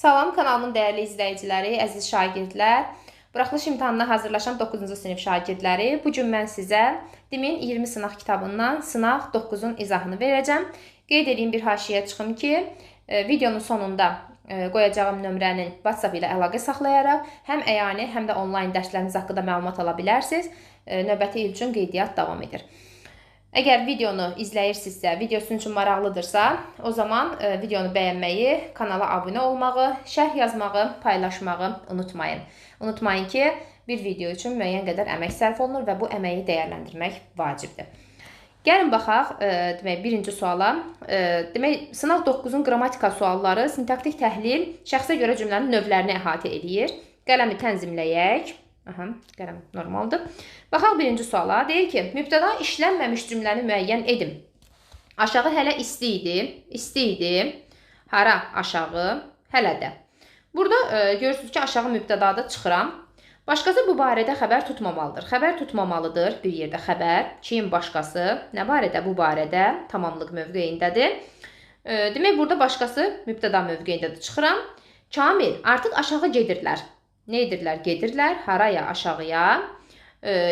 Salam kanalımın dəyərli izləyiciləri, əziz şagirdlər. Buraxılış imtahanına hazırlaşan 9-cu sinif şagirdləri, bu gün mən sizə DİM-in 20 sınaq kitabından sınaq 9-un izahını verəcəm. Qeyd edeyim bir haşiyə çıxım ki, videonun sonunda qoyacağım nömrənin WhatsApp ilə əlaqə saxlayaraq həm əyani, həm də onlayn dərsləriniz haqqında məlumat ala bilərsiniz. Növbəti il üçün qeydiyyat davam edir. Əgər videonu izləyirsinizsə, video sizin üçün maraqlıdırsa, o zaman videonu bəyənməyi, kanala abunə olmağı, şərh yazmağı, paylaşmağı unutmayın. Unutmayın ki, bir video üçün müəyyən qədər əmək sərf olunur və bu əməyi dəyərləndirmək vacibdir. Gəlin baxaq, demək, birinci suala. Demək, sınaq 9-un qrammatika sualları sintaktik təhlil şəxsə görə cümlənin növlərini əhatə eləyir. Qələmi tənzimləyək. Aha, qələm normaldır. Baxaq birinci suala. Deyir ki, mübtəda işlənməmiş cümləni müəyyən edim. Aşağı hələ isti idi. İsti idi. Hara? Aşağı. Hələ də. Burada görürsünüz ki, aşağı mübtədada çıxıram. Başqası bu barədə xəbər tutmamalıdır. Xəbər tutmamalıdır. Bir yerdə xəbər. Kim başqası? Nə barədə? Bu barədə. Tamamlıq mövqeyindədir. Demək, burada başqası mübtəda mövqeyindədir. Çıxıram. Kamil, artıq aşağı gedirlər. Nə edirlər? Gedirlər. Haraya? Aşağıya.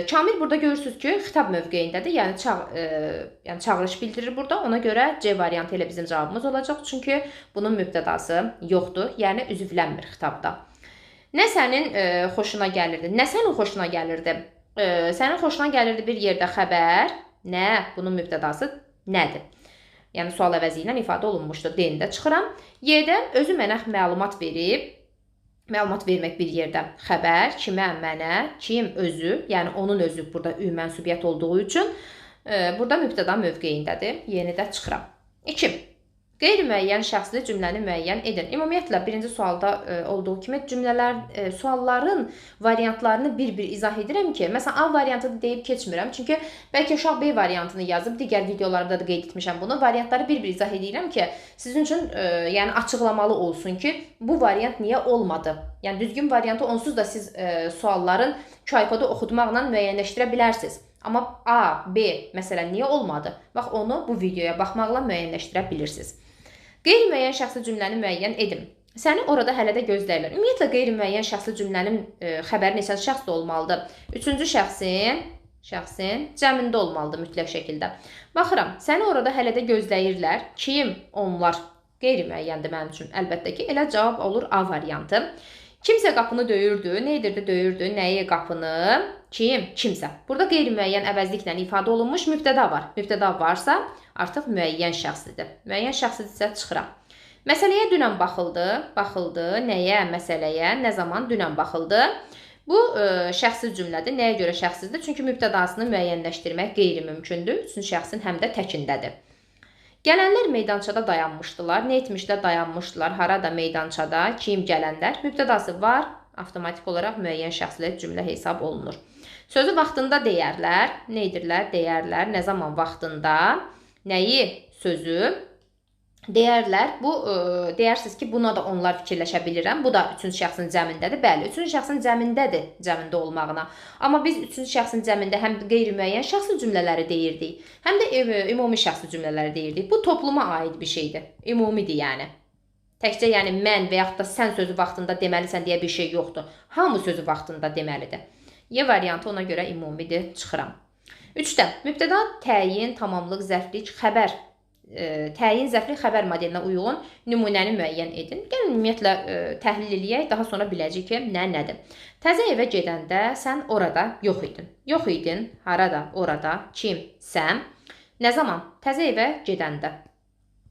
Kamil burada görürsünüz ki, xitab mövqeyindədir. Yəni, çağırış bildirir burada. Ona görə C variantı ilə bizim cavabımız olacaq. Çünki bunun mübtədası yoxdur. Yəni, üzvlənmir xitabda. Nə sənin xoşuna gəlirdi? Nə sənin xoşuna gəlirdi? Sənin xoşuna gəlirdi bir yerdə xəbər. Nə? Bunun mübtədası nədir? Yəni, sual əvəzi ilə ifadə olunmuşdur. D-ni də çıxıram. Y-də özü mənə məlumat verib. Məlumat vermək bir yerdə xəbər, kimə, mənə, kim, özü, yəni onun özü burada ü mənsubiyyət olduğu üçün burada mübtəda mövqeyindədir. Yeni də çıxıram. 2. Qeyri-müəyyən şəxsli cümləni müəyyən edin. Ümumiyyətlə, birinci sualda olduğu kimi cümlələr, sualların variantlarını bir-bir izah edirəm ki, məsələn, A variantını deyib keçmirəm. Çünki bəlkə uşaq B variantını yazıb, digər videolarımda da qeyd etmişəm bunu. Variantları bir-bir izah edirəm ki, sizin üçün yəni açıqlamalı olsun ki, bu variant niyə olmadı? Yəni, düzgün variantı onsuz da siz sualların QR kodu oxutmaqla müəyyənləşdirə bilərsiniz. Amma A, B, məsələn, niyə olmadı? Bax, onu bu videoya baxmaqla müəyyənləşdirə bilirsiniz. Qeyri-müəyyən şəxsi cümləni müəyyən edim. Səni orada hələ də gözləyirlər. Ümumiyyətlə, qeyri-müəyyən şəxsi cümlənin xəbəri neçənci şəxsdə olmalıdır? Üçüncü şəxsin cəmində olmalıdır mütləq şəkildə. Baxıram, səni orada hələ də gözləyirlər. Kim? Onlar. Qeyri-müəyyəndir mənim üçün. Əlbəttə ki, elə cavab olur A variantı. Kimsə qapını döyürdü. Nə edirdi? Döyürdü. Nəyi? Qapını. Kim? Kimsə. Burada qeyri-müəyyən əvəzliklə ifadə olunmuş mübtəda var. Mübtəda varsa, artıq müəyyən şəxsidir. Müəyyən şəxsidirsə çıxıram. Məsələyə dünən baxıldı. Baxıldı. Nəyə? Məsələyə. Nə zaman? Dünən baxıldı. Bu şəxsiz cümlədir. Nəyə görə şəxsizdir? Çünki mübtədasını müəyyənləşdirmək qeyri-mümkündür. Üçüncü şəxsin həm də təkindədir. Gələnlər meydançada dayanmışdılar. Nə etmişlər? Dayanmışdılar. Harada? Meydançada. Kim? Gələnlər. Mübtədası var. Avtomatik olaraq müəyyən şəxsli cümlə hesab olunur. Sözü vaxtında deyərlər. Nə edirlər? Deyərlər. Nə zaman? Vaxtında. Nəyi? Sözü deyərlər. Bu, deyərsiniz ki, buna da onlar fikirləşə bilirəm. Bu da üçüncü şəxsin cəmindədir. Bəli, üçüncü şəxsin cəmindədir, cəmində olmağına. Amma biz üçüncü şəxsin cəmində həm qeyri-müəyyən şəxsi cümlələri deyirdik, həm də ümumi şəxsi cümlələri deyirdik. Bu, topluma aid bir şeydir. Ümumidir yəni. Təkcə yəni mən və yaxud da sən sözü vaxtında deməlisən deyə bir şey yoxdur. Hamı sözü vaxtında deməlidir. Y variantı ona görə ümumidir. Çıxıram. 3-də mübtəda təyin, tamamlıq, zərflik, xəbər. Təyin, zərflik, xəbər modelinə uyğun nümunəni müəyyən edin. Gəlin, ümumiyyətlə, təhlil eləyək, daha sonra biləcəyik ki, nə nədir. Təzə evə gedəndə sən orada yox idin. Yox idin, harada, orada, kim, sən, nə zaman? Təzə evə gedəndə.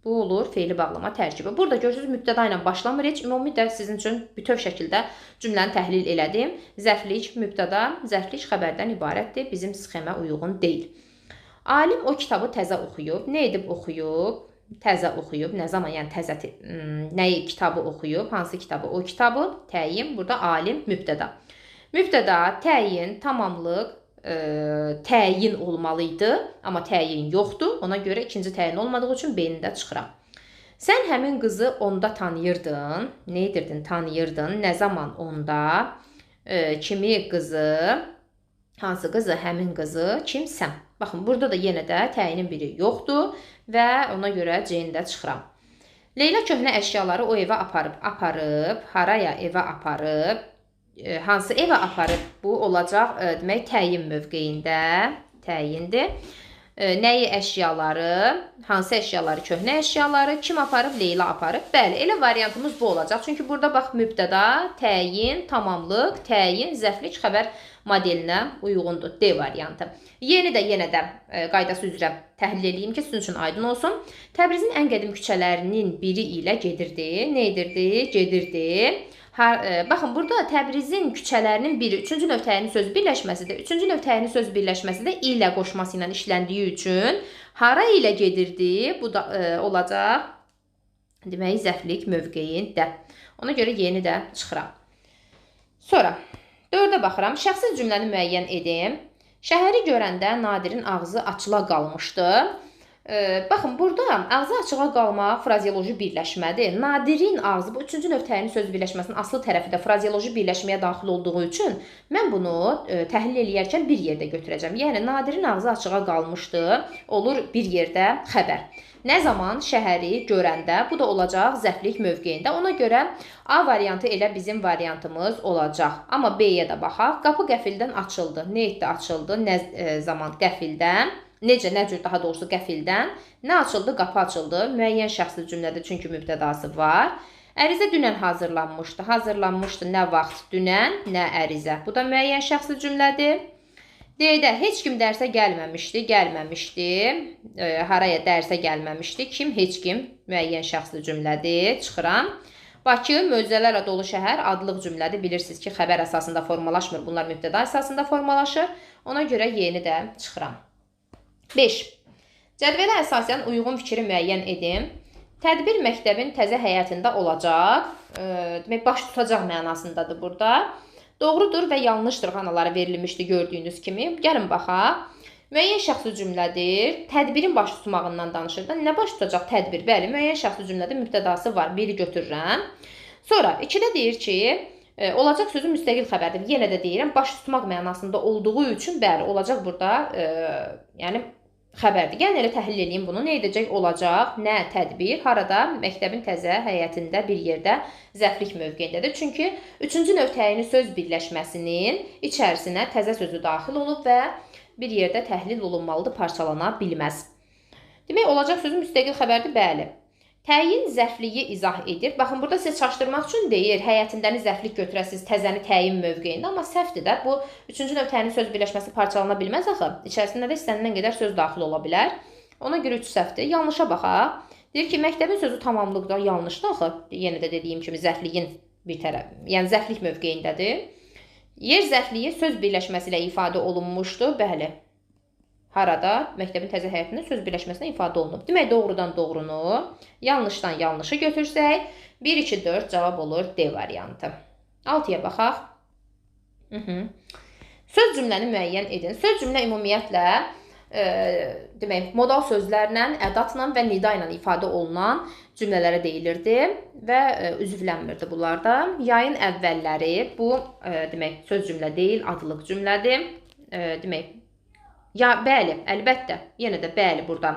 Bu olur feili bağlama tərkibi. Burada görürsünüz, mübtəda ilə başlamır heç. Ümumi də sizin üçün bütöv şəkildə cümləni təhlil elədim. Zərflik, mübtəda, zərflik xəbərdən ibarətdir. Bizim sxemə uyğun deyil. Alim o kitabı təzə oxuyub. Nə edib oxuyub? Təzə oxuyub. Nə zaman? Yəni təzə nəyi kitabı oxuyub? Hansı kitabı? O kitabı. Təyin. Burada alim, mübtəda. Mübtəda, təyin, tamamlıq, təyin olmalıydı. Amma təyin yoxdur. Ona görə ikinci təyin olmadığı üçün B-ni də çıxıram. Sən həmin qızı onda tanıyırdın. Nə edirdin? Tanıyırdın. Nə zaman onda? Kimi qızı? Hansı qızı? Həmin qızı. Kim? Sən. Baxın, burada da yenə də təyinin biri yoxdur və ona görə C-ni də çıxıram. Leyla köhnə əşyaları o evə aparıb. Aparıb, haraya evə aparıb, hansı evə aparıb? Bu olacaq, demək, təyin mövqeyində, təyindir. Nəyi əşyaları, hansı əşyaları, köhnə əşyaları, kim aparıb? Leyla aparıb. Bəli, elə variantımız bu olacaq. Çünki burada bax mübtəda, təyin, tamamlıq, təyin, zərflik, xəbər modelinə uyğundur. D variantı. Yeni də yenə də qaydası üzrə təhlil eləyim ki, sizin üçün aydın olsun. Təbrizin ən qədim küçələrinin biri ilə gedirdi. Nə edirdi? Gedirdi. Baxın, burada Təbrizin küçələrinin biri üçüncü növ təyinli söz birləşməsidir. Üçüncü növ təyinli söz birləşməsi də ilə qoşması ilə işləndiyi üçün hara ilə gedirdi? Bu da olacaq. Demək, zərflik mövqeyində. Ona görə yeni də çıxıram. Sonra 4-ə baxıram. Şəxsiz cümləni müəyyən edim. Şəhəri görəndə Nadirin ağzı açıla qalmışdı. Baxın, burada ağzı açığa qalma frazeoloji birləşmədir. Nadirin ağzı, bu üçüncü növ təyinli söz birləşməsinin aslı tərəfi də frazeoloji birləşməyə daxil olduğu üçün mən bunu təhlil eləyərkən bir yerdə götürəcəm. Yəni, Nadirin ağzı açığa qalmışdı, olur bir yerdə xəbər. Nə zaman şəhəri görəndə, bu da olacaq zərflik mövqeyində. Ona görə A variantı elə bizim variantımız olacaq. Amma B-yə də baxaq. Qapı qəfildən açıldı. Nə etdi açıldı? Nə zaman qəfildən? Necə, nə cür daha doğrusu qəfildən? Nə açıldı? Qapı açıldı. Müəyyən şəxsli cümlədə çünki mübtədası var. Ərizə dünən hazırlanmışdı. Hazırlanmışdı nə vaxt? Dünən, nə ərizə. Bu da müəyyən şəxsli cümlədir. D-də heç kim dərsə gəlməmişdi. Gəlməmişdi. Haraya dərsə gəlməmişdi? Kim? Heç kim. Müəyyən şəxsli cümlədir. Çıxıram. Bakı möcüzələrlə dolu şəhər adlıq cümlədir. Bilirsiniz ki, xəbər əsasında formalaşmır. Bunlar mübtəda əsasında formalaşır. Ona görə yeni də çıxıram. 5. Cədvələ əsasən uyğun fikri müəyyən edim. Tədbir məktəbin təzə həyətində olacaq. Demək, baş tutacaq mənasındadır burada. Doğrudur və yanlışdır xanaları verilmişdi gördüyünüz kimi. Gəlin baxaq. Müəyyən şəxsi cümlədir. Tədbirin baş tutmağından danışır da. Nə baş tutacaq tədbir? Bəli, müəyyən şəxsi cümlədə mübtədası var. Biri götürürəm. Sonra 2-də deyir ki, olacaq sözü müstəqil xəbərdir. Yenə də deyirəm, baş tutmaq mənasında olduğu üçün bəli, olacaq burada, yəni xəbərdir. Gəlin elə təhlil eləyim bunu. Nə edəcək? Olacaq, nə tədbir, harada? Məktəbin təzə həyətində bir yerdə zərflik mövqeyindədir. Çünki üçüncü növ təyinli söz birləşməsinin içərisinə təzə sözü daxil olub və bir yerdə təhlil olunmalıdır, parçalana bilməz. Demək, olacaq sözü müstəqil xəbərdir, bəli. Təyin zərfliyi izah edir. Baxın, burada sizi çaşdırmaq üçün deyir, həyətindəni zərflik götürəsiniz təzəni təyin mövqeyində, amma səhvdir də. Bu, üçüncü növ təyinli söz birləşməsi parçalana bilməz axı. İçərisində də istənilən qədər söz daxil ola bilər. Ona görə 3 səhvdir. Yanlışa baxaq. Deyir ki, məktəbin sözü tamamlıqda yanlışdır axı. Yenə də dediyim kimi zərfliyin bir tərəf, yəni zərflik mövqeyindədir. Yer zərfliyi söz birləşməsi ilə ifadə olunmuşdur. Bəli. Harada? Məktəbin təzə həyətində söz birləşməsinə ifadə olunub. Demək, doğrudan doğrunu, yanlışdan yanlışı götürsək, 1, 2, 4 cavab olur D variantı. 6-ya baxaq. Söz cümləni müəyyən edin. Söz cümlə ümumiyyətlə, demək, modal sözlərlə, ədatla və nida ilə ifadə olunan cümlələrə deyilirdi və üzvlənmirdi bunlarda. Yayın əvvəlləri bu, demək, söz cümlə deyil, adlıq cümlədir. Demək, ya, bəli, əlbəttə, yenə də bəli burada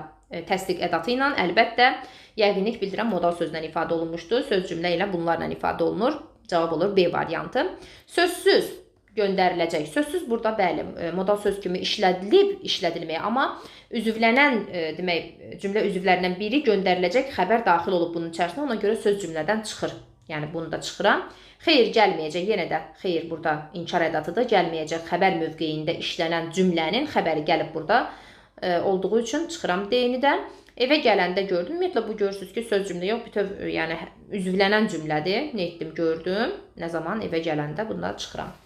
təsdiq ədatı ilə əlbəttə yəqinlik bildirən modal sözlə ifadə olunmuşdur. Söz cümlə ilə bunlarla ifadə olunur. Cavab olur B variantı. Sözsüz göndəriləcək. Sözsüz burada bəli, modal söz kimi işlədilib, işlədilməyə, amma üzvlənən, demək, cümlə üzvlərindən biri göndəriləcək xəbər daxil olub bunun içərisinə. Ona görə söz cümlədən çıxır. Yəni, bunu da çıxıram. Xeyr gəlməyəcək. Yenə də xeyr burada inkar ədatıdır. Gəlməyəcək xəbər mövqeyində işlənən cümlənin xəbəri gəlib burada olduğu üçün çıxıram D-ni də. Evə gələndə gördüm. Ümumiyyətlə, bu görürsünüz ki, söz cümlə yox, bütöv, yəni üzvlənən cümlədir. Nə etdim, gördüm. Nə zaman evə gələndə bunu da çıxıram.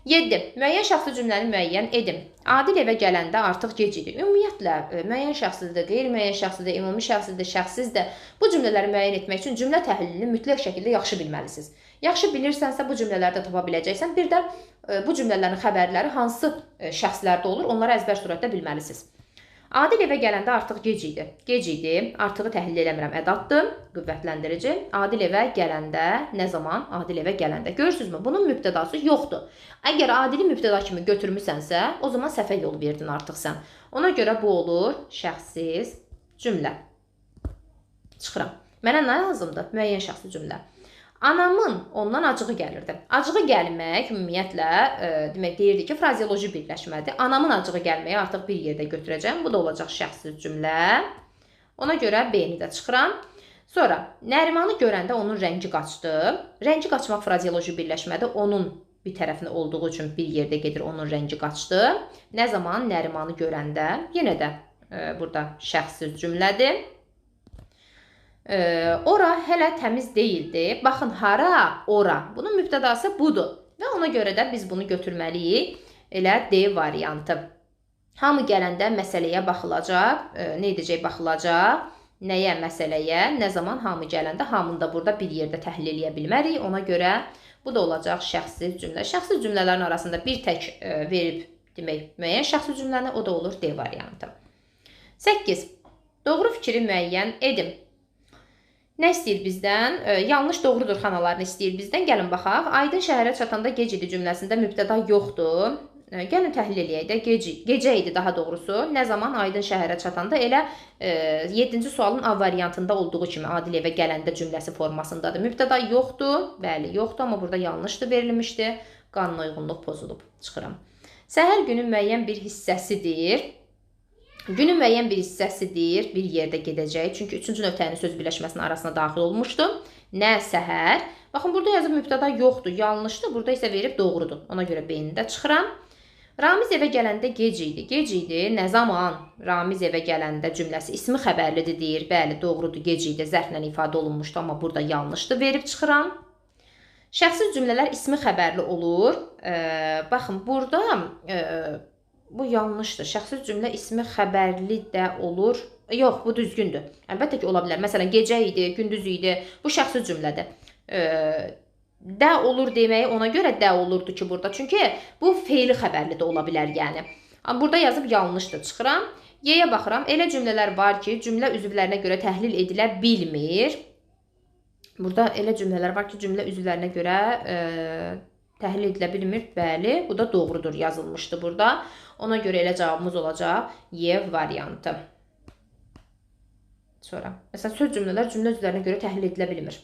7. Müəyyən şəxsli cümləni müəyyən edim. Adil evə gələndə artıq gec idi. Ümumiyyətlə, müəyyən şəxslidir, qeyri-müəyyən şəxslidir, ümumi şəxslidir, şəxssizdir. Bu cümlələri müəyyən etmək üçün cümlə təhlilini mütləq şəkildə yaxşı bilməlisiniz. Yaxşı bilirsənsə, bu cümlələrdə tapa biləcəksən. Bir də bu cümlələrin xəbərləri hansı şəxslərdə olur, onları əzbər surətdə bilməlisiniz. Adil evə gələndə artıq gec idi. Gec idi, artığı təhlil eləmirəm, ədatdır, qüvvətləndirici. Adil evə gələndə, nə zaman? Adil evə gələndə. Görürsünüzmü? Bunun mübtədası yoxdur. Əgər Adili mübtəda kimi götürmüsənsə, o zaman səhvə yol verdin artıq sən. Ona görə bu olur şəxssiz cümlə. Çıxıram. Mənə nə lazımdır? Müəyyən şəxsi cümlə. Anamın ondan acığı gəlirdi. Acığı gəlmək ümumiyyətlə demək deyirdi ki, frazeoloji birləşmədir. Anamın acığı gəlməyi artıq bir yerdə götürəcəm. Bu da olacaq şəxsi cümlə. Ona görə B-ni də çıxıram. Sonra Nərimanı görəndə onun rəngi qaçdı. Rəngi qaçmaq frazeoloji birləşmədir. Onun bir tərəfində olduğu üçün bir yerdə gedir, onun rəngi qaçdı. Nə zaman? Nərimanı görəndə. Yenə də burada şəxsi cümlədir. Ora hələ təmiz deyildi. Baxın, hara? Ora. Bunun mübtədası budur. Və ona görə də biz bunu götürməliyik. Elə D variantı. Hamı gələndə məsələyə baxılacaq. Nə edəcək? Baxılacaq. Nəyə? Məsələyə. Nə zaman? Hamı gələndə. Hamını da burada bir yerdə təhlil eləyə bilmərik. Ona görə bu da olacaq şəxsi cümlə. Şəxsi cümlələrin arasında bir tək verib demək müəyyən şəxsi cümləni, o da olur D variantı. 8. Doğru fikri müəyyən edim. Nə istəyir bizdən? Yanlış doğrudur xanalarını istəyir bizdən. Gəlin baxaq. Aydın şəhərə çatanda gec idi cümləsində mübtəda yoxdur. Gəlin təhlil eləyək də. Gecə idi daha doğrusu. Nə zaman? Aydın şəhərə çatanda elə 7-ci sualın A variantında olduğu kimi Adil evə gələndə cümləsi formasındadır. Mübtəda yoxdur. Bəli, yoxdur, amma burada yanlışdır verilmişdi. Qanuna uyğunluq pozulub. Çıxıram. Səhər günün müəyyən bir hissəsidir. Günün müəyyən bir hissəsidir, bir yerdə gedəcək. Çünki 3-cü növ təyin söz birləşməsinin arasına daxil olmuşdu. Nə səhər? Baxın, burada yazıb mübtəda yoxdur, yanlışdır. Burada isə verib doğrudur. Ona görə B-ni də çıxıram. Ramiz evə gələndə gec idi. Gec idi. Nə zaman? Ramiz evə gələndə cümləsi ismi xəbərlidir deyir. Bəli, doğrudur, gec idi. Zərflə ifadə olunmuşdu, amma burada yanlışdır. Verib çıxıram. Şəxsi cümlələr ismi xəbərli olur. Baxın, burada... Bu yanlışdır. Şəxsi cümlə ismi xəbərli də olur. Yox, bu düzgündür. Əlbəttə ki, ola bilər. Məsələn, gecə idi, gündüz idi. Bu şəxsi cümlədir. Də olur deməyi ona görə də olurdu ki, burada. Çünki bu feili xəbərli də ola bilər, yəni. Amma burada yazıb yanlışdır. Çıxıram. Y-yə baxıram. Elə cümlələr var ki, cümlə üzvlərinə görə təhlil edilə bilmir. Burada elə cümlələr var ki, cümlə üzvlərinə görə təhlil edilə bilmir. Bəli, bu da doğrudur, yazılmışdı burada. Ona görə elə cavabımız olacaq Y variantı. Sonra, məsələn, söz cümlələr cümlə üzvlərinə görə təhlil edilə bilmir.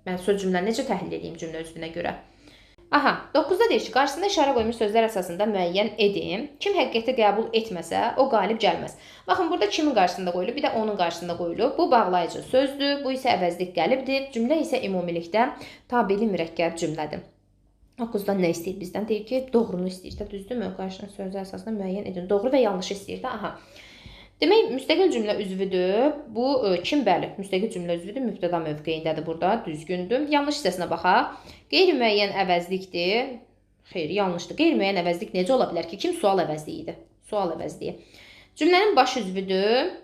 Mən söz cümləni necə təhlil edeyim cümlə üzvünə görə? Aha, 9-da deyir ki, qarşısında işarə qoymuş sözlər əsasında müəyyən edin. Kim həqiqəti qəbul etməsə, o qalib gəlməz. Baxın, burada kimin qarşısında qoyulub, bir də onun qarşısında qoyulub. Bu bağlayıcı sözdür, bu isə əvəzlik qəlibdir. Cümlə isə ümumilikdə tabeli mürəkkəb cümlədir. 9-dan nə istəyir bizdən? Deyir ki, doğrunu istəyir də, düzdürmü? Qarşısında sözlər əsasında müəyyən edin. Doğru və yanlışı istəyir də. Aha. Demək, müstəqil cümlə üzvüdür. Bu kim? Bəli, müstəqil cümlə üzvüdür. Mübtəda mövqeyindədir burada. Düzgündür. Yanlış hissəsinə baxaq. Qeyri-müəyyən əvəzlikdir. Xeyr, yanlışdır. Qeyri-müəyyən əvəzlik necə ola bilər ki? Kim sual əvəzliyidir? Sual əvəzliyi. Cümlənin baş üzvüdür.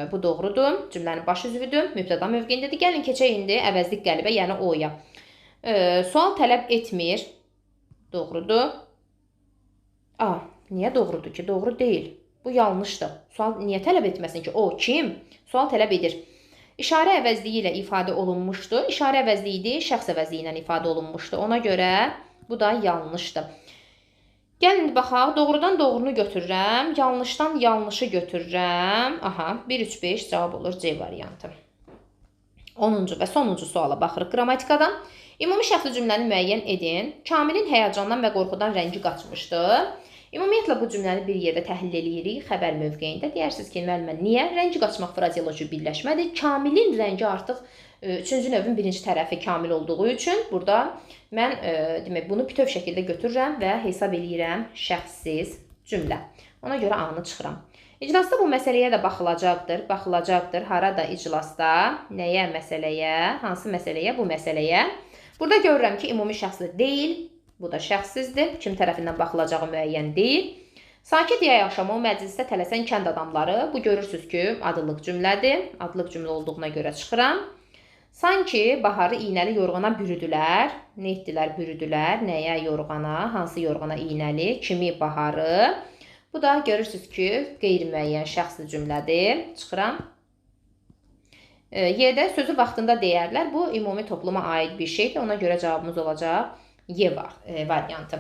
Bu doğrudur. Cümlənin baş üzvüdür. Mübtəda mövqeyindədir. Gəlin, keçək indi əvəzlik qəlibə, yəni O-ya. Sual tələb etmir. Doğrudur. A, niyə doğrudur ki? Doğru deyil. Bu yanlışdır. Sual niyə tələb etməsin ki? O kim? Sual tələb edir. İşarə əvəzliyi ilə ifadə olunmuşdur. İşarə əvəzliyi şəxs əvəzliyi ilə ifadə olunmuşdur. Ona görə bu da yanlışdır. Gəlin baxaq. Doğrudan doğrunu götürürəm. Yanlışdan yanlışı götürürəm. Aha, 1, 3, 5 cavab olur C variantı. 10-cu və sonuncu suala baxırıq qramatikadan. Ümumi şəxsi cümləni müəyyən edin. Kamilin həyəcandan və qorxudan rəngi qaçmışdı. Ümumiyyətlə, bu cümləni bir yerdə təhlil eləyirik xəbər mövqeyində. Deyərsiniz ki, müəllimə, niyə? Rəngi qaçmaq frazeoloji birləşmədir. Kamilin rəngi artıq 3-cü növün birinci tərəfi kamil olduğu üçün burada mən demək, bunu bütöv şəkildə götürürəm və hesab eləyirəm şəxssiz cümlə. Ona görə A-nı çıxıram. İclasda bu məsələyə də baxılacaqdır. Baxılacaqdır. Harada iclasda? Nəyə məsələyə? Hansı məsələyə? Bu məsələyə. Burada görürəm ki, ümumi şəxsli deyil. Bu da şəxssizdir. Kim tərəfindən baxılacağı müəyyən deyil. Sakit yay axşamı o məclisdə tələsən kənd adamları. Bu görürsünüz ki, adlıq cümlədir. Adlıq cümlə olduğuna görə çıxıram. Sanki baharı iynəli yorğana bürüdülər. Nə etdilər? Bürüdülər. Nəyə yorğana? Hansı yorğana iynəli? Kimi baharı? Bu da görürsünüz ki, qeyri-müəyyən şəxsli cümlədir. Çıxıram. Y-də sözü vaxtında deyərlər. Bu, ümumi topluma aid bir şeydir. Ona görə cavabımız olacaq Y variantı.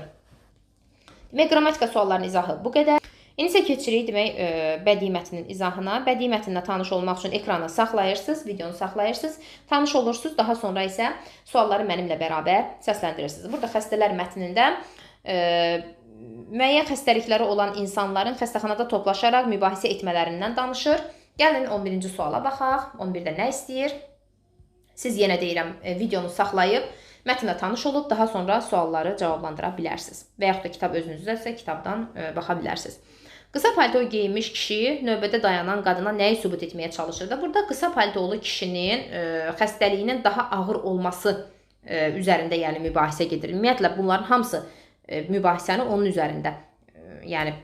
Demək, qrammatika suallarının izahı bu qədər. İndi isə keçirik demək bədii mətnin izahına. Bədii mətninlə tanış olmaq üçün ekranı saxlayırsınız, videonu saxlayırsınız, tanış olursunuz, daha sonra isə sualları mənimlə bərabər səsləndirirsiniz. Burada xəstələr mətnində müəyyən xəstəlikləri olan insanların xəstəxanada toplaşaraq mübahisə etmələrindən danışır. Gəlin 11-ci suala baxaq. 11-də nə istəyir? Siz yenə deyirəm, videonu saxlayıb mətnlə tanış olub daha sonra sualları cavablandıra bilərsiniz. Və yaxud da kitab özünüzdəsə kitabdan baxa bilərsiniz. Qısa palto geyinmiş kişi növbədə dayanan qadına nəyi sübut etməyə çalışırdı? Burada qısa paltolu kişinin xəstəliyinin daha ağır olması üzərində yəni mübahisə gedir. Ümumiyyətlə bunların hamısı mübahisəni onun üzərində yəni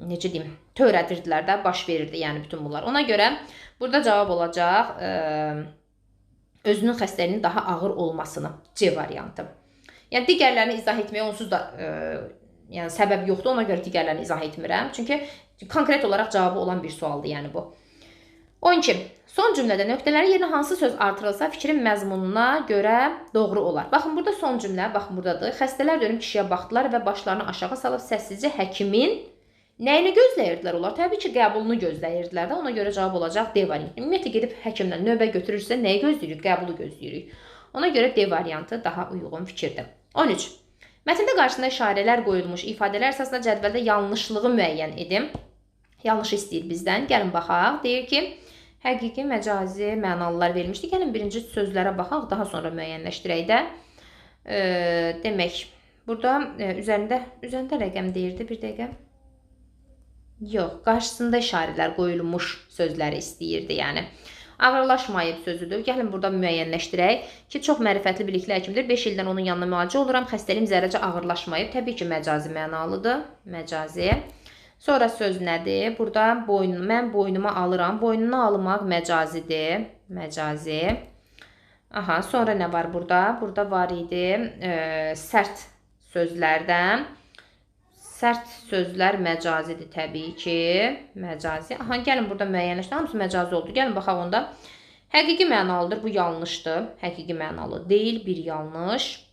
necə deyim, törədirdilər də, baş verirdi yəni bütün bunlar. Ona görə burada cavab olacaq özünün xəstəliyinin daha ağır olmasını, C variantı. Yəni digərlərini izah etməyə onsuz da yəni səbəb yoxdur, ona görə digərlərini izah etmirəm. Çünki konkret olaraq cavabı olan bir sualdır yəni bu. 12. Son cümlədə nöqtələrin yerinə hansı söz artırılsa fikrin məzmununa görə doğru olar. Baxın burada son cümlə, baxın buradadır. Xəstələr dönüb kişiyə baxdılar və başlarını aşağı salıb səssizcə həkimin nəyini gözləyirdilər onlar? Təbii ki, qəbulunu gözləyirdilər də. Ona görə cavab olacaq D variantı. Ümumiyyətlə gedib həkimdən növbə götürürsə nəyi gözləyirik? Qəbulu gözləyirik. Ona görə D variantı daha uyğun fikirdir. 13. Mətndə qarşısına işarələr qoyulmuş ifadələr əsasında cədvəldə yanlışlığı müəyyən edin. Yanlış istəyir bizdən. Gəlin baxaq. Deyir ki, həqiqi, məcazi mənalılar verilmişdi. Gəlin birinci sözlərə baxaq, daha sonra müəyyənləşdirək də. Demək, burada üzərində rəqəm deyirdi. Bir dəqiqə. Yox, qarşısında işarələr qoyulmuş sözləri istəyirdi, yəni. Ağırlaşmayıb sözüdür. Gəlin burada müəyyənləşdirək ki, çox mərifətli bilikli həkimdir. 5 ildən onun yanına müalicə oluram. Xəstəliyim zərrəcə ağırlaşmayıb. Təbii ki, məcazi mənalıdır. Məcazi. Sonra söz nədir? Burada mən boynuma alıram. Boynuna almaq məcazidir. Məcazi. Aha, sonra nə var burada? Burada var idi sərt sözlərdən. Sərt sözlər məcazidir təbii ki. Məcazi. Aha, gəlin burada müəyyənləşdir. Hamısı məcazi oldu. Gəlin baxaq onda. Həqiqi mənalıdır. Bu yanlışdır. Həqiqi mənalı deyil. Bir yanlış.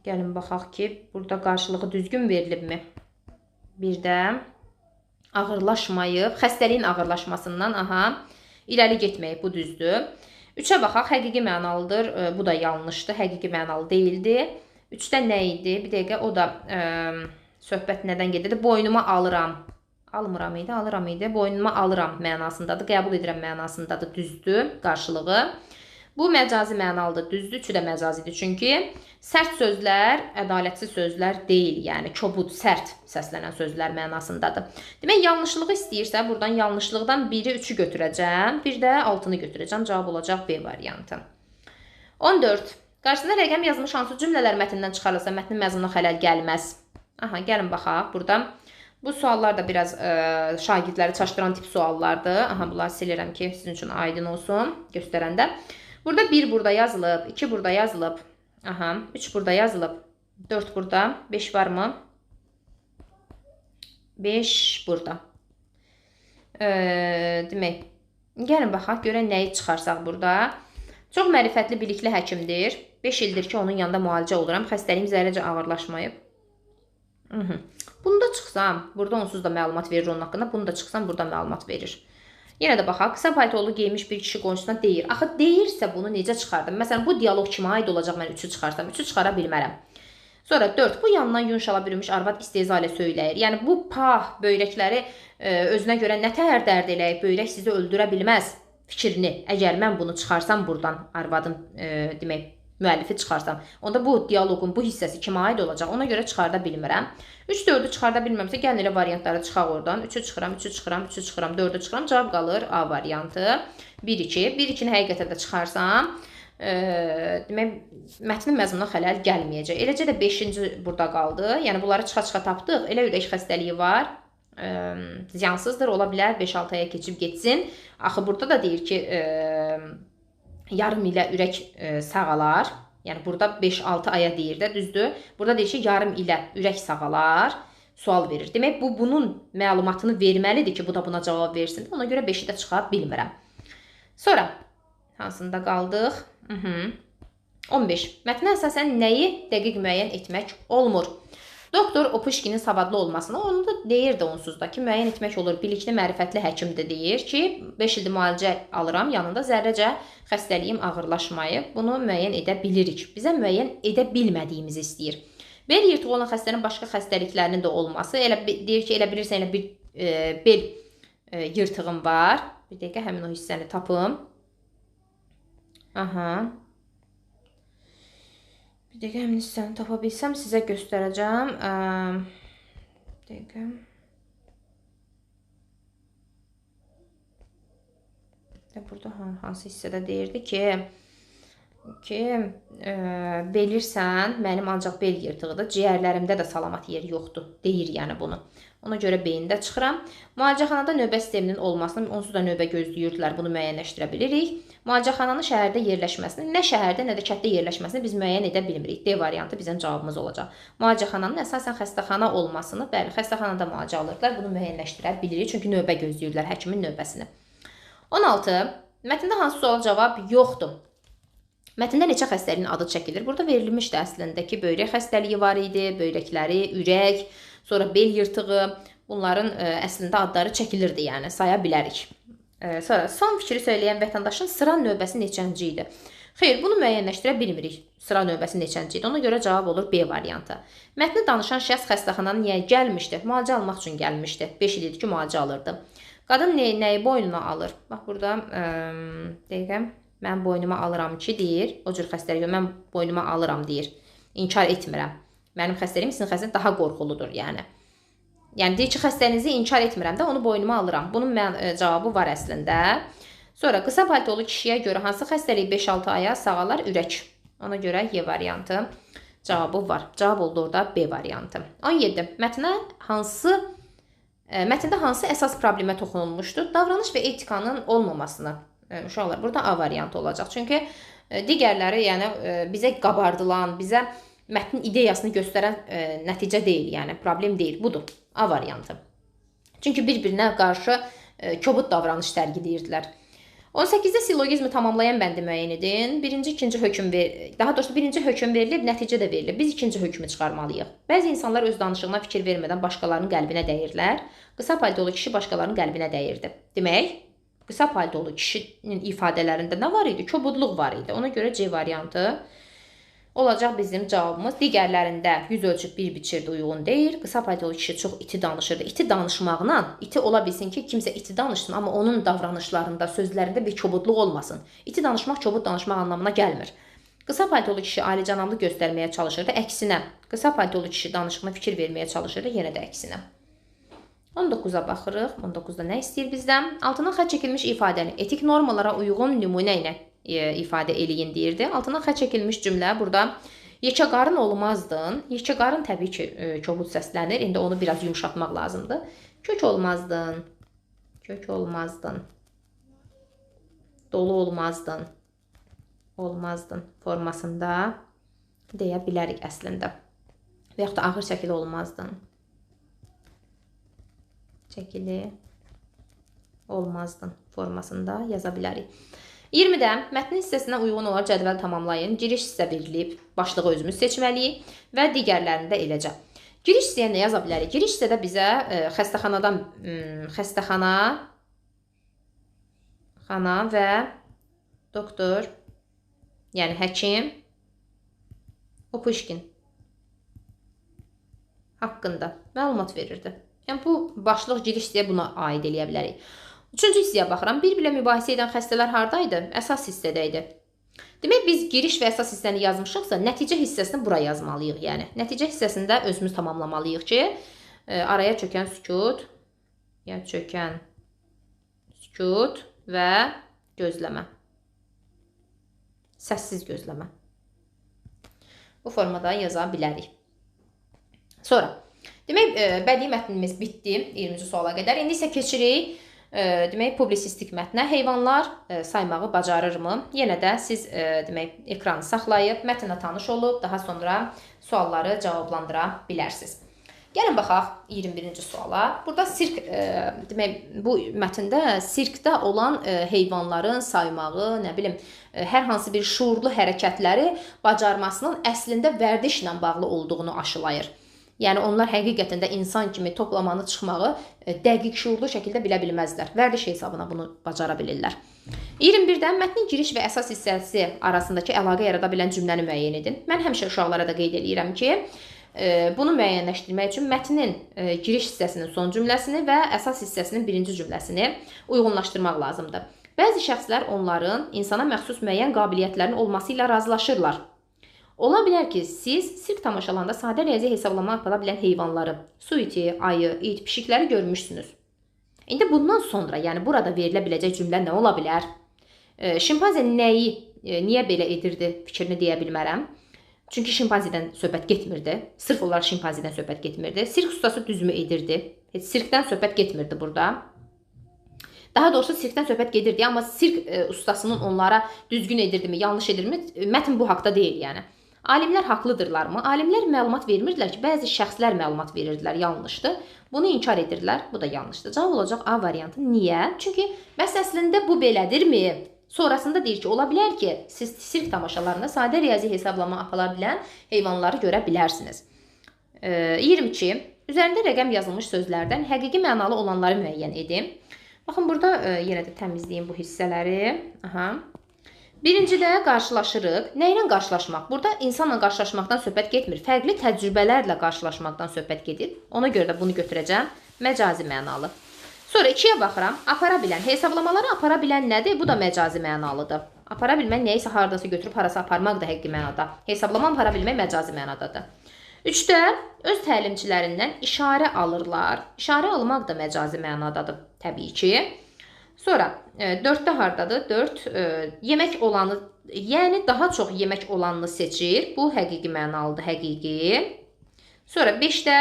Gəlin baxaq ki, burada qarşılığı düzgün verilibmi? Bir də ağırlaşmayıb. Xəstəliyin ağırlaşmasından aha, irəli getməyib. Bu düzdür. 3-ə baxaq. Həqiqi mənalıdır. Bu da yanlışdır. Həqiqi mənalı deyildi. 3-də nə idi? Bir dəqiqə, o da söhbət nədən gedirdi? Boynuma alıram. Almıram idi, alıram idi. Boynuma alıram mənasındadır. Qəbul edirəm mənasındadır. Düzdür qarşılığı. Bu məcazi mənalıdır. Düzdür. Üçü də məcazidir. Çünki sərt sözlər ədalətsiz sözlər deyil. Yəni kobud, sərt səslənən sözlər mənasındadır. Demək, yanlışlığı istəyirsə, buradan yanlışlıqdan biri 3-ü götürəcəm. Bir də 6-nı götürəcəm. Cavab olacaq B variantı. 14. Qarşısında rəqəm yazılmış hansı cümlələr mətndən çıxarılsa mətnin məzmununa xələl gəlməz. Aha, gəlin baxaq burada. Bu suallar da biraz şagirdləri çaşdıran tip suallardır. Aha, bunları silirəm ki, sizin üçün aydın olsun göstərəndə. Burada 1 burada yazılıb, 2 burada yazılıb, aha, 3 burada yazılıb, 4 burada, 5 var mı? 5 burada. Demək, gəlin baxaq, görək nəyi çıxarsaq burada. Çox mərifətli, bilikli həkimdir. 5 ildir ki, onun yanında müalicə oluram. Xəstəliyim zərrəcə ağırlaşmayıb. Bunu da çıxsam, burada onsuz da məlumat verir onun haqqında. Bunu da çıxsam, burada məlumat verir. Yenə də baxaq. Qısa paltolu geymiş bir kişi qonşusuna deyir. Axı, deyirsə bunu necə çıxardım? Məsələn, bu diyaloq kimə aid olacaq? Mən 3-ü çıxarsam, 3-ü çıxara bilmərəm. Sonra 4. Bu yandan yun şala bürünmüş arvad istehza ilə söyləyir. Yəni, bu pah böyrəkləri özünə görə nə təhər dərd eləyib, böyrək sizi öldürə bilməz fikrini. Əgər mən bunu çıxarsam buradan, arvadın demək, müəllifi çıxarsam, onda bu diyaloqun bu hissəsi kimə aid olacaq? Ona görə çıxarda bilmirəm. 3, 4-ü çıxarda bilmirəmsə, gəlin elə variantları çıxaq oradan. 3-ü çıxıram, 3-ü çıxıram, 3-ü çıxıram, 4-ü çıxıram. Cavab qalır A variantı. 1, 2. 1, 2-ni həqiqətən də çıxarsam, demək, mətnin məzmununa xələl gəlməyəcək. Eləcə də 5-ci burada qaldı. Yəni, bunları çıxa-çıxa tapdıq. Elə ürək xəstəliyi var. Ziyansızdır, ola bilər 5-6 aya keçib getsin. Axı, burada da deyir ki, yarım ilə ürək sağalar. Yəni, burada 5-6 aya deyir də, düzdür. Burada deyir ki, yarım ilə ürək sağalar. Sual verir. Demək, bu bunun məlumatını verməlidir ki, bu da buna cavab versin. Ona görə 5-i də çıxa bilmirəm. Sonra, hansında qaldıq? 15. Mətnə əsasən nəyi dəqiq müəyyən etmək olmur? Doktor Opuşkinin savadlı olmasını, onu da deyirdi onsuz da ki, müəyyən etmək olur. Bilikli, mərifətli həkim də deyir ki, 5 ildir müalicə alıram, yanında zərrəcə xəstəliyim ağırlaşmayıb. Bunu müəyyən edə bilirik. Bizə müəyyən edə bilmədiyimizi istəyir. Bel yırtığı olan xəstənin başqa xəstəliklərinin də olması, elə deyir ki, elə bilirsən, elə bir bel yırtığım var. Bir dəqiqə həmin o hissəni tapım. Aha. Bir dəqiqə həmin hissəni tapa bilsəm sizə göstərəcəm. Bir dəqiqə. Burada hansı hissədə deyirdi ki, bilirsən, mənim ancaq bel yırtığıdır, ciyərlərimdə də salamat yer yoxdur, deyir yəni bunu. Ona görə beyində çıxıram. Müalicəxanada növbə sisteminin olmasını, onsuz da növbə gözləyirdilər, bunu müəyyənləşdirə bilirik. Müalicəxananın şəhərdə yerləşməsini, nə şəhərdə, nə də kənddə yerləşməsini biz müəyyən edə bilmirik. D variantı bizim cavabımız olacaq. Müalicəxananın əsasən xəstəxana olmasını, bəli, xəstəxanada müalicə alırdılar, bunu müəyyənləşdirə bilirik. Çünki növbə gözləyirdilər, həkimin növbəsini. 16. Mətndə hansı suala cavab yoxdur? Mətndə neçə xəstəliyin adı çəkilir? Burada verilmişdi əslində ki, böyrək xəstəliyi var idi, böyrəkləri, ürək, sonra bel yırtığı, bunların əslində adları çəkilirdi, yəni saya bilərik. Sonra son fikri söyləyən vətəndaşın sıra növbəsi neçənci idi? Xeyr, bunu müəyyənləşdirə bilmirik. Sıra növbəsi neçənci idi? Ona görə cavab olur B variantı. Mətni danışan şəxs xəstəxanaya niyə gəlmişdi? Müalicə almaq üçün gəlmişdi. 5 il idi ki, müalicə alırdı. Qadın nəyi boynuna alır? Bax, burada dəqiqə. Mən boynuma alıram ki, deyir. O cür xəstəlik, mən boynuma alıram, deyir. İnkar etmirəm. Mənim xəstəliyim sizin xəstəliyiniz daha qorxuludur, yəni. Yəni, deyir ki, xəstəliyinizi inkar etmirəm də, onu boynuma alıram. Bunun cavabı var əslində. Sonra, qısa paltolu kişiyə görə hansı xəstəlik 5-6 aya sağalar? Ürək. Ona görə Y variantı cavabı var. Cavab oldu orada B variantı. 17. Mətndə hansı əsas problemə toxunulmuşdur? Davranış və etikanın olmamasını. Uşaqlar, burada A variantı olacaq. Çünki digərləri, yəni bizə qabardılan, bizə mətnin ideyasını göstərən nəticə deyil, yəni problem deyil. Budur, A variantı. Çünki bir-birinə qarşı kobud davranış sərgiləyirdilər. 18-də sillogizmi tamamlayan bəndi müəyyən edin. Birinci, ikinci hökm daha doğrusu birinci hökm verilib, nəticə də verilib. Biz ikinci hökmü çıxarmalıyıq. Bəzi insanlar öz danışığına fikir vermədən başqalarının qəlbinə dəyirlər. Qısa paltolu kişi başqalarının qəlbinə dəyirdi. Demək, qısa paltolu kişinin ifadələrində nə var idi? Kobudluq var idi. Ona görə C variantı olacaq bizim cavabımız. Digərlərində 100 ölçüb bir biçirdi uyğun deyil. Qısa paltolu kişi çox iti danışırdı. İti danışmaqla, iti ola bilsin ki, kimsə iti danışsın, amma onun davranışlarında, sözlərində bir kobudluq olmasın. İti danışmaq kobud danışmaq anlamına gəlmir. Qısa paltolu kişi alicənablı göstərməyə çalışırdı. Əksinə, qısa paltolu kişi danışığına fikir verməyə çalışırdı. Yenə də əksinə. 19-a baxırıq. 19-da nə istəyir bizdən? Altına xətt çəkilmiş ifadəni etik normalara uyğun nümunə ilə ifadə eləyin deyirdi. Altına xətt çəkilmiş cümlə burada yekə qarın olmazdın. Yekə qarın təbii ki, kobud səslənir. İndi onu biraz yumşatmaq lazımdır. Kök olmazdın. Kök olmazdın. Dolu olmazdın. Olmazdın formasında deyə bilərik əslində. Və yaxud da ağır çəkili olmazdın. Çəkili olmazdın formasında yaza bilərik. 20-də mətnin hissəsinə uyğun olaraq cədvəl tamamlayın. Giriş hissə verilib, başlığı özümüz seçməliyik və digərlərini də eləcə. Giriş hissəyə nə yaza bilərik? Giriş hissədə bizə xəstəxanadan xəstəxana xana və doktor, yəni həkim Opuşkin haqqında məlumat verirdi. Yəni, bu başlıq giriş hissəyə buna aid eləyə bilərik. Üçüncü hissəyə baxıram. Bir-birlə mübahisə edən xəstələr haradaydı? Əsas hissədə idi. Demək, biz giriş və əsas hissəni yazmışıqsa, nəticə hissəsini bura yazmalıyıq. Yəni, nəticə hissəsində özümüz tamamlamalıyıq ki, araya çökən sükut, yəni çökən sükut və gözləmə. Səssiz gözləmə. Bu formada yaza bilərik. Sonra, demək, bədii mətnimiz bitdi 20-ci suala qədər. İndi isə keçirik, demək, publisistik mətnə. Heyvanlar saymağı bacarırmı? Yenə də siz, demək, ekranı saxlayıb, mətnlə tanış olub, daha sonra sualları cavablandıra bilərsiniz. Gəlin baxaq 21-ci suala. Burada sirk, demək, bu mətndə sirkdə olan heyvanların saymağı, nə bilim, hər hansı bir şuurlu hərəkətləri bacarmasının əslində vərdişlə bağlı olduğunu aşılayır. Yəni onlar həqiqətən də insan kimi toplamanı, çıxmağı dəqiq, şuurlu şəkildə bilə bilməzlər. Vərdiş hesabına bunu bacara bilirlər. 21-dən mətnin giriş və əsas hissəsi arasındakı əlaqə yarada bilən cümləni müəyyən edin. Mən həmişə uşaqlara da qeyd eləyirəm ki, bunu müəyyənləşdirmək üçün mətnin giriş hissəsinin son cümləsini və əsas hissəsinin birinci cümləsini uyğunlaşdırmaq lazımdır. Bəzi şəxslər onların insana məxsus müəyyən qabiliyyətlərin olması ilə razılaşırlar. Ola bilər ki, siz sirk tamaşalarında sadə riyazi hesablama apara bilən heyvanları, su iti, ayı, it, pişikləri görmüşsünüz. İndi bundan sonra, yəni burada verilə biləcək cümlə nə ola bilər? Şimpanze nəyi, niyə belə edirdi fikrini deyə bilmərəm. Çünki şimpanzedən söhbət getmirdi. Sırf olaraq şimpanzedən söhbət getmirdi. Sirk ustası düzmü edirdi? Heç sirkdən söhbət getmirdi burada. Daha doğrusu sirkdən söhbət gedirdi, amma sirk ustasının onlara düzgün edirdimi, yanlış edirdimi, mətn bu haqda deyil yəni. Alimlər haqlıdırlarmı? Alimlər məlumat vermirdilər ki, bəzi şəxslər məlumat verirdilər, yanlışdır. Bunu inkar edirlər, bu da yanlışdır. Cavab olacaq A variantı. Niyə? Çünki bəs əslində bu belədirmi? Sonrasında deyir ki, ola bilər ki, siz sirk tamaşalarında sadə riyazi hesablama apara bilən heyvanları görə bilərsiniz. 22. Üzərində rəqəm yazılmış sözlərdən həqiqi mənalı olanları müəyyən edin. Baxın, burada yenə də təmizləyim bu hissələri. Aha. Birincidə qarşılaşırıq. Nə ilə qarşılaşmaq? Burada insanla qarşılaşmaqdan söhbət getmir. Fərqli təcrübələrlə qarşılaşmaqdan söhbət gedir. Ona görə də bunu götürəcəm. Məcazi mənalı. Sonra 2-yə baxıram. Apara bilən. Hesablamaları apara bilən nədir? Bu da məcazi mənalıdır. Apara bilmək nəyisə haradasa götürüb harasa aparmaq da həqiqi mənada. Hesablama apara bilmək məcazi mənadadır. 3-də öz təlimçilərindən işarə alırlar. İşarə almaq da məcazi mənadadır təbii ki. Sonra 4-də hardadır? 4 yemək olanı, yəni daha çox yemək olanını seçir. Bu həqiqi mənalıdır, həqiqi. Sonra 5-də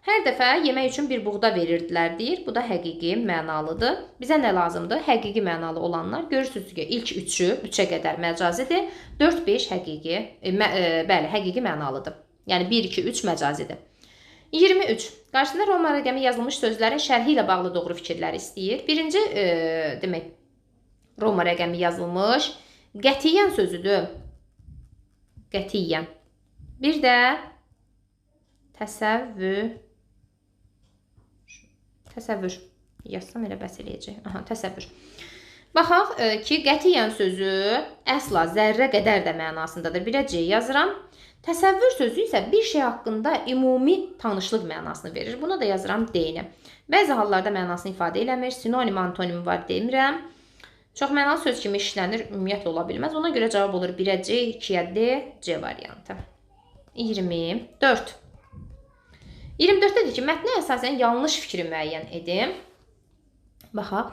hər dəfə yemək üçün bir buğda verirdilər deyir. Bu da həqiqi mənalıdır. Bizə nə lazımdır? Həqiqi mənalı olanlar. Görürsünüz ki, ilk 3-ü 3-ə qədər məcazidir. 4, 5 həqiqi, bəli, həqiqi mənalıdır. Yəni 1, 2, 3 məcazidir. 23. Qarşısında Roma rəqəmi yazılmış sözlərin şərhi ilə bağlı doğru fikirləri istəyir. Birinci, demək, Roma rəqəmi yazılmış qətiyyən sözüdür. Qətiyyən. Bir də təsəvvür. Təsəvvür. Yazsam elə bəs eləyəcək. Aha, təsəvvür. Baxaq ki, qətiyyən sözü əsla zərrə qədər də mənasındadır. Birə C yazıram. Təsəvvür sözü isə bir şey haqqında ümumi tanışlıq mənasını verir. Buna da yazıram D-ni. Bəzi hallarda mənasını ifadə eləmir. Sinonim, antonim var demirəm. Çox mənalı söz kimi işlənir, ümumiyyətlə ola bilməz. Ona görə cavab olur 1-ə C, 2-yə D, C variantı. 24. 24-də deyir ki, mətnə əsasən yanlış fikri müəyyən edin. Baxaq.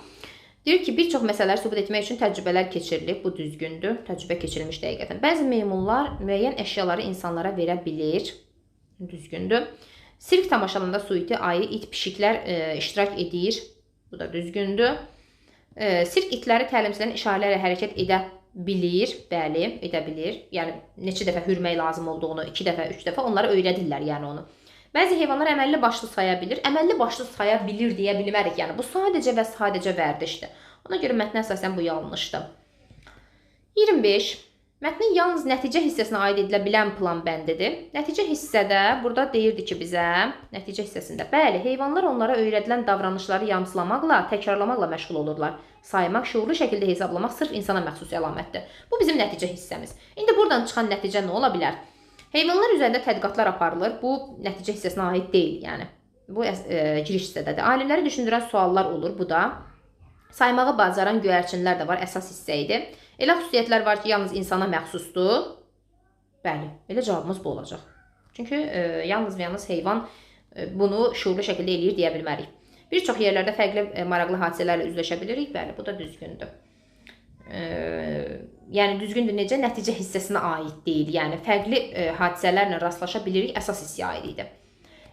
Deyir ki, bir çox məsələləri sübut etmək üçün təcrübələr keçirilib. Bu düzgündür. Təcrübə keçirilmiş dəqiqətən. Bəzi meymunlar müəyyən əşyaları insanlara verə bilir. Düzgündür. Sirk tamaşalarında su iti, ayı, it, pişiklər iştirak edir. Bu da düzgündür. Sirk itləri təlimçilərin işarələrlə hərəkət edə bilir. Bəli, edə bilir. Yəni, neçə dəfə hürmək lazım olduğunu, 2 dəfə, 3 dəfə onlara öyrədirlər yəni onu. Bəzi heyvanlar əməlli başlı saya bilir. Əməlli başlı saya bilir deyə bilmərik. Yəni, bu sadəcə və sadəcə vərdişdir. Ona görə mətnə əsasən bu yanlışdır. 25. Mətnin yalnız nəticə hissəsinə aid edilə bilən plan bəndidir. Nəticə hissədə burada deyirdi ki bizə, nəticə hissəsində, bəli, heyvanlar onlara öyrədilən davranışları yamsılamaqla, təkrarlamaqla məşğul olurlar. Saymaq, şuurlu şəkildə hesablamaq sırf insana məxsus əlamətdir. Bu bizim nəticə hissəmiz. İndi buradan çıxan nəticə nə ola bilər? Heyvanlar üzərində tədqiqatlar aparılır. Bu nəticə hissəsinə aid deyil, yəni. Bu giriş hissədədir. Alimləri düşündürən suallar olur. Bu da saymağı bacaran göyərçinlər də var, əsas hissə idi. Elə xüsusiyyətlər var ki, yalnız insana məxsusdur. Bəli, elə cavabımız bu olacaq. Çünki yalnız və yalnız heyvan bunu şuurlu şəkildə eləyir deyə bilmərik. Bir çox yerlərdə fərqli maraqlı hadisələrlə üzləşə bilirik. Bəli, bu da düzgündür. Yəni düzgündür necə? Nəticə hissəsinə aid deyil. Yəni fərqli hadisələrlə rastlaşa bilirik, əsas hissəyə aid idi.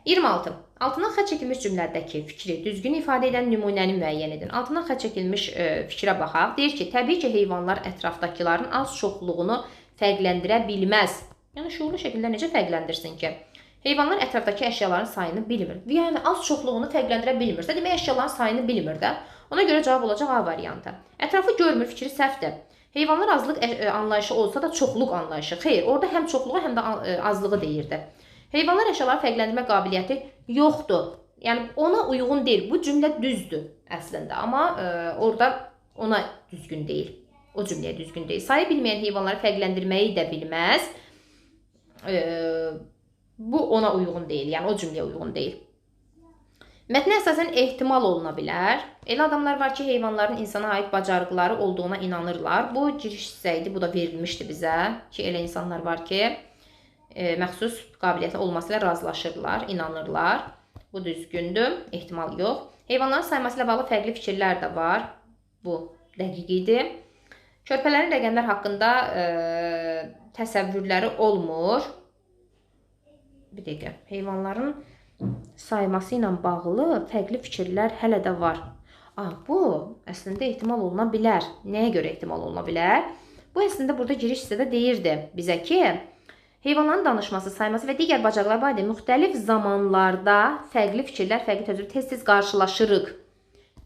26. Altından xətt çəkilmiş cümlədəki fikri düzgün ifadə edən nümunəni müəyyən edin. Altından xətt çəkilmiş fikrə baxaq. Deyir ki, təbii ki, heyvanlar ətrafdakıların az-çoxluğunu fərqləndirə bilməz. Yəni şuurlu şəkildə necə fərqləndirsin ki? Heyvanlar ətrafdakı əşyaların sayını bilmir. Yəni az-çoxluğunu fərqləndirə bilmirsə, demək əşyaların sayını bilmir də. Ona görə cavab olacaq A variantı. Ətrafı görmür fikri səhvdir. Heyvanlar azlıq anlayışı olsa da çoxluq anlayışı. Xeyr, orada həm çoxluğu, həm də azlığı deyirdi. Heyvanlar əşyaları fərqləndirmə qabiliyyəti yoxdur. Yəni ona uyğun deyil. Bu cümlə düzdür əslində, amma orada ona düzgün deyil. O cümləyə düzgün deyil. Sayı bilməyən heyvanları fərqləndirməyi də bilməz. Bu ona uyğun deyil. Yəni o cümləyə uyğun deyil. Mətnə əsasən ehtimal oluna bilər. Elə adamlar var ki, heyvanların insana aid bacarıqları olduğuna inanırlar. Bu giriş hissə idi, bu da verilmişdi bizə ki, elə insanlar var ki, məxsus qabiliyyəti olması ilə razılaşırlar, inanırlar. Bu düzgündür, ehtimal yox. Heyvanların sayması ilə bağlı fərqli fikirlər də var. Bu dəqiq idi. Körpələrin rəqəmlər haqqında təsəvvürləri olmur. Bir dəqiqə. Heyvanların sayması ilə bağlı fərqli fikirlər hələ də var. Bu əslində ehtimal oluna bilər. Nəyə görə ehtimal oluna bilər? Bu əslində burada giriş hissədə deyirdi bizə ki, heyvanların danışması, sayması və digər bacarıqlar barədə müxtəlif zamanlarda fərqli fikirlər, fərqli təcrübə tez-tez qarşılaşırıq.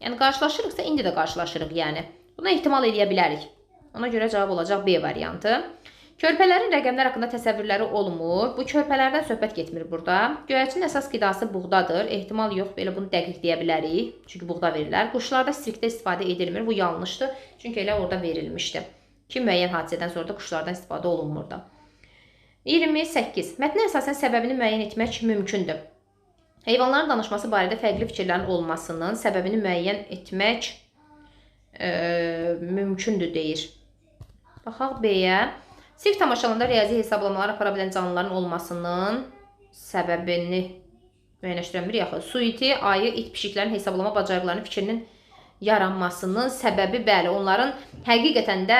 Yəni qarşılaşırıqsa indi də qarşılaşırıq yəni. Buna ehtimal eləyə bilərik. Ona görə cavab olacaq B variantı. Körpələrin rəqəmlər haqqında təsəvvürləri olmur. Bu körpələrdən söhbət getmir burada. Göyərçinin əsas qidası buğdadır. Ehtimal yox, belə bunu dəqiq deyə bilərik. Çünki buğda verirlər. Quşlarda sirkdə istifadə edilmir. Bu yanlışdır. Çünki elə orada verilmişdi. Ki müəyyən hadisədən sonra da quşlardan istifadə olunmurdu. 28. Mətnə əsasən səbəbini müəyyən etmək mümkündür. Heyvanların danışması barədə fərqli fikirlərin olmasının səbəbini müəyyən etmək mümkündür deyir. Baxaq B-yə. Sirk tamaşalarında riyazi hesablamalar apara bilən canlıların olmasının səbəbini müəyyənləşdirən bir yaxı. Su iti, ayı, it, pişiklərin hesablama bacarıqlarının fikrinin yaranmasının səbəbi, bəli, onların həqiqətən də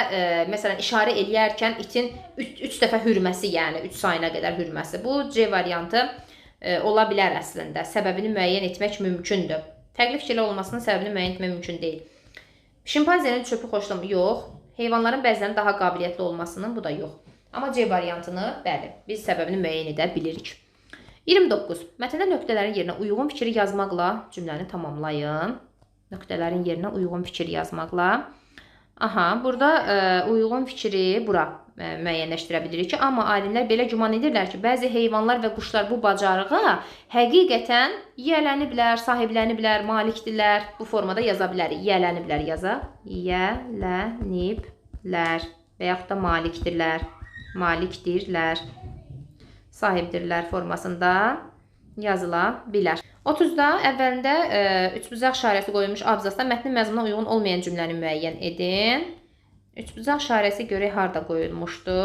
məsələn işarə eləyərkən itin 3 dəfə hürməsi, yəni 3 sayına qədər hürməsi. Bu C variantı ola bilər əslində. Səbəbini müəyyən etmək mümkündür. Fərqli fikirlər olmasının səbəbini müəyyən etmək mümkün deyil. Şimpanzenin çöpü xoşlamır. Yox. Heyvanların bəzilərinin daha qabiliyyətli olmasının, bu da yox. Amma C variantını, bəli, biz səbəbini müəyyən edə bilirik. 29. Mətndə nöqtələrin yerinə uyğun fikri yazmaqla cümləni tamamlayın. Nöqtələrin yerinə uyğun fikir yazmaqla. Aha, burada uyğun fikri bura müəyyənləşdirə bilirik ki, amma alimlər belə güman edirlər ki, bəzi heyvanlar və quşlar bu bacarığa həqiqətən yiyələniblər, sahibləniblər, malikdirlər. Bu formada yaza bilərik. Yiyələniblər yaza. Yiyələniblər və yaxud da malikdirlər. Malikdirlər. Sahibdirlər formasında yazıla bilər. 30-da əvvəlində üçbucaq işarəsi qoyulmuş abzasda mətnin məzmununa uyğun olmayan cümləni müəyyən edin. Üçbucaq işarəsi görək harda qoyulmuşdu.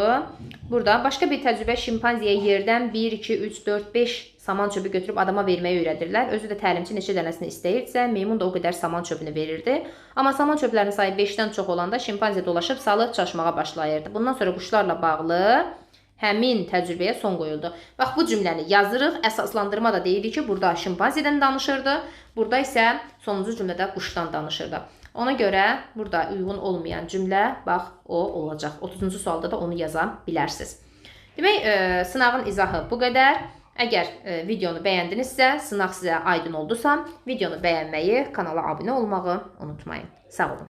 Burada başqa bir təcrübə şimpanziyə yerdən 1, 2, 3, 4, 5 saman çöpü götürüb adama verməyi öyrədirlər. Özü də təlimçi neçə dənəsini istəyirsə, meymun da o qədər saman çöpünü verirdi. Amma saman çöplərinin sayı 5-dən çox olanda şimpanziya dolaşıb salıb çaşmağa başlayırdı. Bundan sonra quşlarla bağlı həmin təcrübəyə son qoyuldu. Bax, bu cümləni yazırıq. Əsaslandırma da deyildi ki, burada şimpanzidən danışırdı. Burada isə sonuncu cümlədə quşdan danışırdı. Ona görə burada uyğun olmayan cümlə, bax, o olacaq. 30-cu sualda da onu yaza bilərsiniz. Demək, sınağın izahı bu qədər. Əgər videonu bəyəndinizsə, sınaq sizə aydın oldusa, videonu bəyənməyi, kanala abunə olmağı unutmayın. Sağ olun.